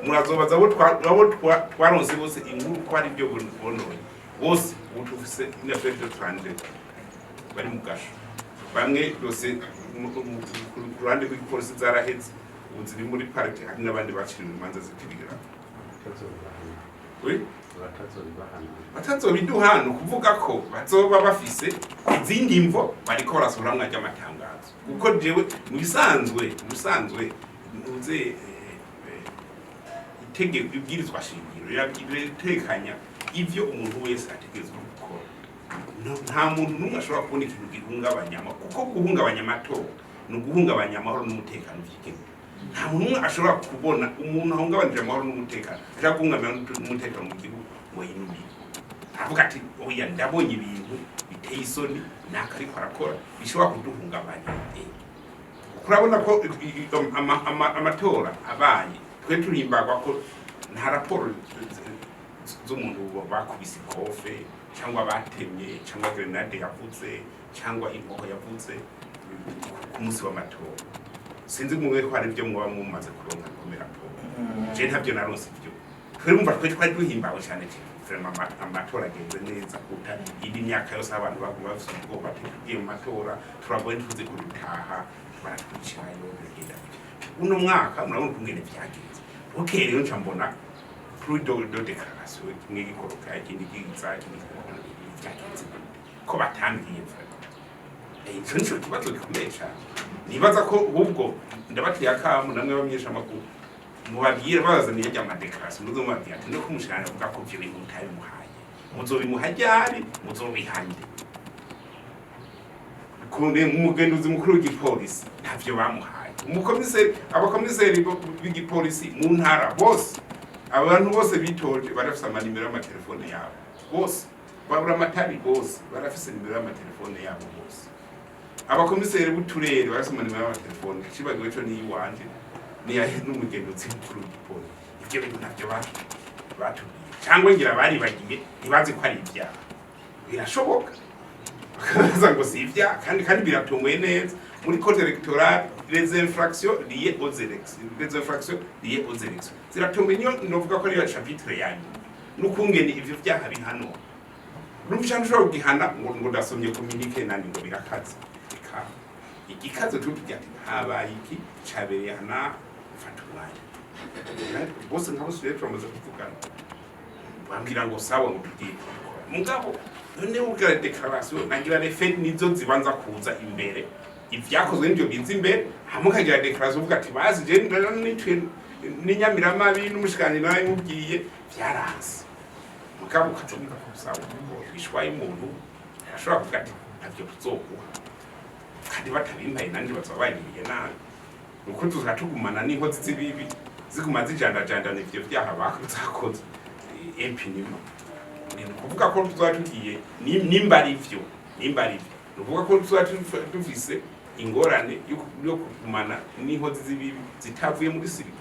Murazobaza abo twaronse bose inkuru ko ari byo bononye bose. Ubu tufise une affaire de 32 bari mu gasho. Bamwe dose ku ruhande rw'igipolisi zaraheze, ubu ziri muri parquet. Hari n'abandi baciriwe imanza zikirira. Oui? Batazobiduha ni ukuvuga ko bazoba bafise izindi mvo bariko barasohoramwo arya amatangazo, kuko jewe mu bisanzwe ntuze itegeko, ibwirizwa shingiro riratekanya ivyo umuntu wese ategerezwa gukora. Nta muntu n'umwe ashobora kubona ikintu gihungabanya kuko guhungabanya amatora ni uguhungabanya amahoro n'umutekano vy'igihugu. Nta muntu n'umwe ashobora kubona umuntu ahungabanije amahoro n'umutekano, ashaka guhungabanya n'umutekano mu gihugu, ngo yinumire avuga ati: "Oya, ndabonye ibintu biteye isoni naka ariko arakora bishobora kuduhungabanya." Kuko urabona ko amatora abaye, twe turimbagwa ko nta raporo z'umuntu bakubise ikofe cyangwa batemye cyangwa grenade yavuze cyangwa inkoho yavuze ku munsi w'amatora. Sinzi mwe ko hari ibyo muba mumaze kuronka comme raporo. Je ntabyo naronse ibyo. Twumva twe twari duhimbawe cyane cyane vraiment, amatora agenze neza kuruta indi myaka yose. Abantu baguma bafise ubwoba ati: "Tugiye mu matora, turagoye, ntuzi ko dutaha, baratwicirayo, biragenda gutya." Uno mwaka murabona ukungene vyagenze. Bukeye rero nca mbona plus de déclaration, kimwe gikoroka, ikindi giza, ikindi gikoroka. Vyagenze gute ko batambwiye vraiment? Ico nico kibazo gikomeye cane. Nibaza ko ahubwo ndabateye akamo namwe bamenyesha amakuru, mubabwire babazaniye rya ma déclarations, muzo mubabwira ati: "No kumushana avuga ko ivyo bintu mutabimuhaye, muzobimuha ryari? Muzobihande?" Kunde umugenduzi mukuru w'igipolisi ntavyo bamuhaye, umukomiseri, abakomiseri b'igipolisi mu ntara bose, abantu bose bitoje barafise amanimero y'amatelefone yabo bose, babura amatari bose barafise nimero y'amatelefone yabo bose, abakomiseri b'uturere barafise amanimero y'amatelefone, cibagiwe co niyiwanje niya n'umugenduzi mukuru w'igipolisi. Ivyo bintu ntavyo batubwiye, cyangwa ngira baribagiye, ntibazi ko ari ibyaha. Birashoboka bakabaza ngo si ibyaha, kandi biratunguye neza muri code électorale, les infractions liées aux élections. Les infractions liées aux élections ziratunguye, niyo novuga ko ariyo chapitre ya nyuma, n'ukungene ivyo vyaha bihanwa. Urumva icyo ushobora kugihana ngo ndasomye communiqué nani ngo birakaze. Eka, igikaze tuvuga ati habaye iki, cabereye hana, fata umwanya bose nka bose. Rero turamaze kuvugana, bambwira ngo sawa, ngo tugiye kubikora. Mugabo none ubwira déclaration nagira refe nizo zibanza kuza imbere, ivyakozwe nivyo biza imbere, hamwe ukagira déclaration uvuga ati: "Bazi je nitwe n'inyamiramabi n'umushikiranganji narabimubwiye, vyaranse." Mugabo ukaca wumva ko sawa, ishwa y'umuntu arashobora kuvuga ati: "Ntavyo tuzoguha." Kandi batabimpaye nanje bazoba bangiriye nabi, nuko tuza tugumana n'inkozi z'ibibi ziguma zijandajandana ivyo vyaha bakoze impunément. Ni ukuvuga ko tuzaba tugiye nimba ari vyo, ni ukuvuga ko tuzaba dufise ingorane yo kugumana n'inkozi z'ibibi zitavuye muri circuit.